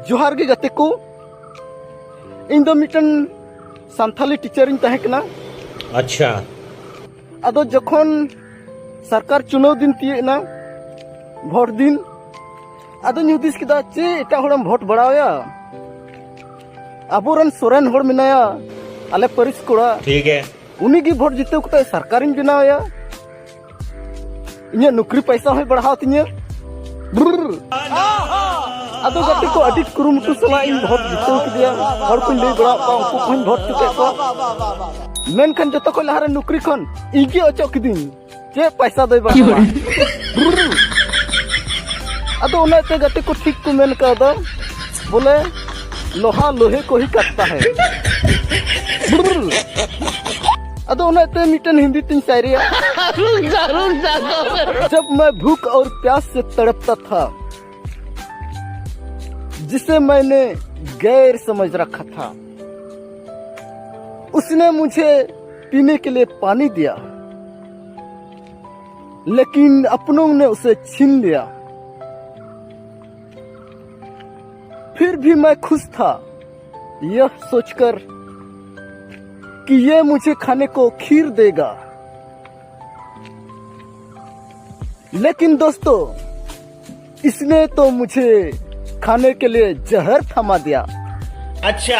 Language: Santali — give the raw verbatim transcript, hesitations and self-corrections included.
ᱡᱚᱦᱟᱨ ᱜᱮ ᱜᱟᱛᱮ ᱠᱚ, ᱤᱧ ᱫᱚ ᱢᱤᱫᱴᱮᱱ ᱥᱟᱱᱛᱷᱟᱞᱤ ᱴᱤᱪᱟᱨ ᱤᱧ ᱛᱟᱦᱮᱸ ᱠᱟᱱᱟ᱾ ᱟᱪᱪᱷᱟ᱾ ᱟᱫᱚ ᱡᱚᱠᱷᱚᱱ ᱥᱚᱨᱠᱟᱨ ᱪᱩᱱᱟᱹᱣ ᱫᱤᱱ ᱛᱤᱭᱟᱹᱜ ᱮᱱᱟ, ᱵᱷᱳᱴ ᱫᱤᱱ, ᱟᱫᱚᱧ ᱦᱩᱫᱤᱥ ᱠᱮᱫᱟ, ᱪᱮᱫ ᱮᱴᱟᱜ ᱦᱚᱲᱮᱢ ᱵᱷᱳᱴ ᱵᱟᱲᱟᱣᱟᱭᱟ? ᱟᱵᱚᱨᱮᱱ ᱥᱚᱨᱮᱱ ᱦᱚᱲ ᱢᱮᱱᱟᱭᱟ ᱟᱞᱮ ᱯᱟᱹᱨᱤᱥ ᱠᱚᱲᱟ, ᱴᱷᱤᱠ ᱜᱮ᱾ ᱩᱱᱤ ᱜᱮ ᱵᱷᱳᱴ ᱡᱤᱛᱟᱹᱣ ᱠᱟᱛᱮ ᱥᱚᱨᱠᱟᱨᱤᱧ ᱵᱮᱱᱟᱣ ᱮᱭᱟ, ᱤᱧᱟᱹᱜ ᱱᱩᱠᱨᱤ ᱯᱟᱭᱥᱟ ᱦᱚᱸᱭ ᱵᱟᱲᱦᱟᱣ ᱛᱤᱧᱟᱹ᱾ ᱵᱨᱨᱨ᱾ ᱟᱫᱚ ᱜᱟᱛᱮ ᱠᱚ, ᱟᱹᱰᱤ ᱠᱩᱨᱩᱢᱩᱴᱩ ᱥᱟᱞᱟᱜ ᱤᱧ ᱵᱷᱳᱴ ᱡᱤᱛᱟᱹᱣ ᱠᱮᱫᱮᱭᱟ᱾ ᱦᱚᱲ ᱠᱚᱧ ᱞᱟᱹᱭ ᱵᱟᱲᱟᱣᱟᱫ ᱠᱚᱣᱟ, ᱩᱱᱠᱩ ᱠᱚᱦᱚᱸᱧ ᱵᱷᱳᱴ ᱦᱚᱪᱚ ᱠᱮᱫ ᱠᱚᱣᱟ᱾ ᱢᱮᱱᱠᱷᱟᱱ ᱡᱚᱛᱚ ᱠᱷᱚᱱ ᱞᱟᱦᱟᱨᱮ ᱱᱩᱠᱨᱤ ᱠᱷᱚᱱ ᱤᱧ ᱜᱮ ᱚᱪᱚᱜ ᱠᱤᱫᱤᱧ᱾ ᱪᱮᱫ ᱯᱟᱭᱥᱟ ᱫᱚᱭ ᱵᱟᱲᱦᱟᱣᱟ? ᱵᱨᱨᱨ᱾ ᱟᱫᱚ ᱚᱱᱟᱛᱮ ᱜᱟᱛᱮ ᱠᱚ ᱴᱷᱤᱠ ᱠᱚ ᱢᱮᱱ ᱠᱟᱣᱫᱟ, ᱵᱚᱞᱮ ᱞᱳᱦᱟ ᱞᱳᱦᱮ ᱠᱚ ᱦᱤ ᱠᱟᱴᱛᱟ ᱦᱟᱭ᱾ ᱵᱨᱨᱨ᱾ ᱟᱫᱚ ᱚᱱᱟᱛᱮ ᱢᱤᱫᱴᱮᱱ ᱦᱤᱱᱫᱤ ᱛᱤᱧ ᱥᱟᱭᱨᱤᱭᱟ᱾ जब मैं भूख और प्यास से तड़पता था, जिसे मैंने गैर समझ रखा था, उसने मुझे पीने के लिए पानी दिया, लेकिन अपनों ने उसे छीन लिया। फिर भी मैं खुश था, यह सोचकर कि ये मुझे खाने को खीर देगा। लेकिन दोस्तों, इसने तो मुझे खाने के लिए जहर थमा दिया। अच्छा।